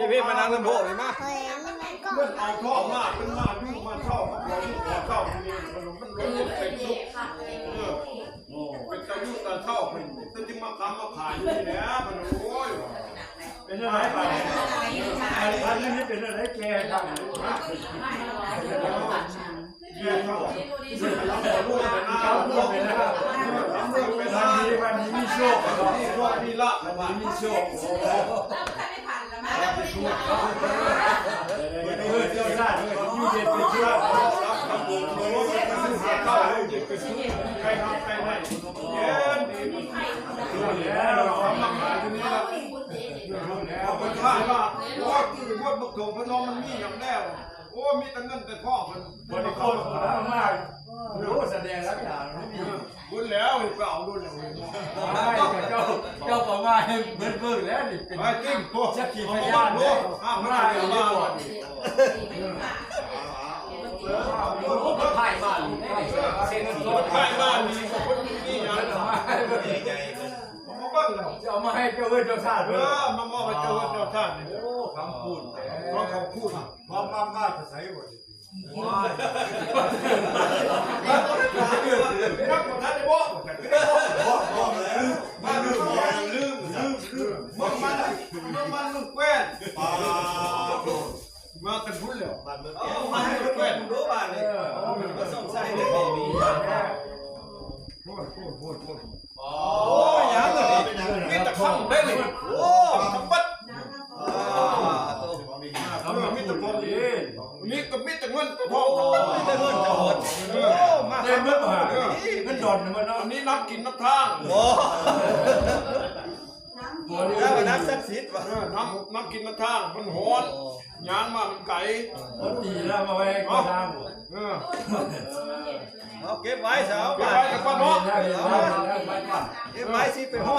ພີ່ໆ ມານັ່ງນຳໂພກນີ້ມາ. ເພິ່ນເອົາທອງມາ ເພິ່ນມາຢູ່ມາເຊົ່າ ມາຂໍຢູ່ຂໍເຊົ່ານີ້ ມັນລົງເປັນສຸກ ເອີ ເປັນຕາຢູ່ຕາເຊົ່າ ເພິ່ນຈະມາຄ້ຳມາຂາຍຢູ່ນີ້ແຫຼະ ມັນ ໂອ້ຍ ເປັນຈັ່ງໃດ ອັນນີ້ເປັນຈັ່ງໃດ ແກ່ໃຫ້ຟັງ. ເຈົ້າເປັນຜູ້ໃດ ເຈົ້າເປັນຜູ້ໃດ ເຈົ້າເປັນຜູ້ໃດ ວັນນີ້ ວັນນີ້ມີໂຊກ ມີໂຊກ ມີລາບ ວັນນີ້ມີໂຊກ. ເອີ ເຈົ້າຊາດ ເອີ ຢູ່ເຢັນເປັນສຸກ ໄປຮັບໄປໄດ້ ເຢັນດີ ເພິ່ນວ່າ ໂອ້ຍ ຄືໝົດບັກຖົງເພິ່ນເນາະ ມັນມີຫຍັງແດ່? ໂອ້ ມີແຕ່ເງິນແຕ່ທອງເພິ່ນ ເພິ່ນເອົາມາ ໂອ້ ສະແດງຫຼັກຖານ ເບິດແລ້ວ ໄປເອົາໂລດແລ້ວ ເຈົ້າ ເຈົ້າກໍມາໃຫ້ເບິ່ງແລ້ວນີ້ ເປັນ ໄປຕິ ພວກສັກຂີພະຍານເດ້ ມາເອົາໂລດ ເອີ ເພິ່ນຂາຍບ້ານນີ້ ເຊັນເງິນສົດ ເພິ່ນຂາຍບ້ານນີ້ ເພິ່ນມີຫຍັງ ເອົາມາເບິ່ງແລ້ວ ຈະເອົາມາໃຫ້ເຈົ້າເອີເຈົ້າຊາດ ເອີ ມາມອບໃຫ້ເຈົ້າເອີເຈົ້າຊາດນີ້. ໂອ້ ຄຳຄູນແທ້ ຂອງຄຳຄູນ ຄວາມມາມາຈະໃສບໍ່? ໂອ້ຍ ຍັງບໍ່ທັນໄດ້ບອກ ບອກ ບອກ ລືມ ລືມ ລືມ ລືມ ເມືອງມັນ ເມືອງມັນ ເມືອງແກວ້ນ ປາໂທ ມາແຕ່ພຸ້ນແລ້ວ ບ້ານເມືອງແກວ້ນ ເອົາມາໃຫ້ເມືອງແກວ້ນ ເອີ ມາສົ່ງໃສ່ເດີ ໂອ້ຍ ໂອ້ຍ ໂອ້ຍ ໂອ້ຍ. ໂອ້ ຍັງເລີຍ ມີແຕ່ຄຳເດ້ນີ້ ໂອ້ ຄຳບັດ ມີແຕ່ຄຳ ມີ ກໍມີແຕ່ເງິນແຕ່ທອງ ມີແຕ່ເງິນແຕ່ທອງ ເອີ ມາເຕັມເບິດ ເອີ ເງິນດອນມັນເນາະ ອັນນີ້ນ້ຳກິນນ້ຳທາງ ໂອ້ ເຈົ້າກໍນ້ຳສັກສິດວ່າ ເອີ ນ້ຳ ນ້ຳກິນນ້ຳທາງ ມັນຮ້ອນ ຍ່າງມາມັນໄກ ເອີ ເອົາເກັບໄວ້ຊະ ເອົາໄປ ເກັບໄວ້ກ່ອນເນາະ ເອົາ ເກັບໄວ້ຊິໄປຮອດ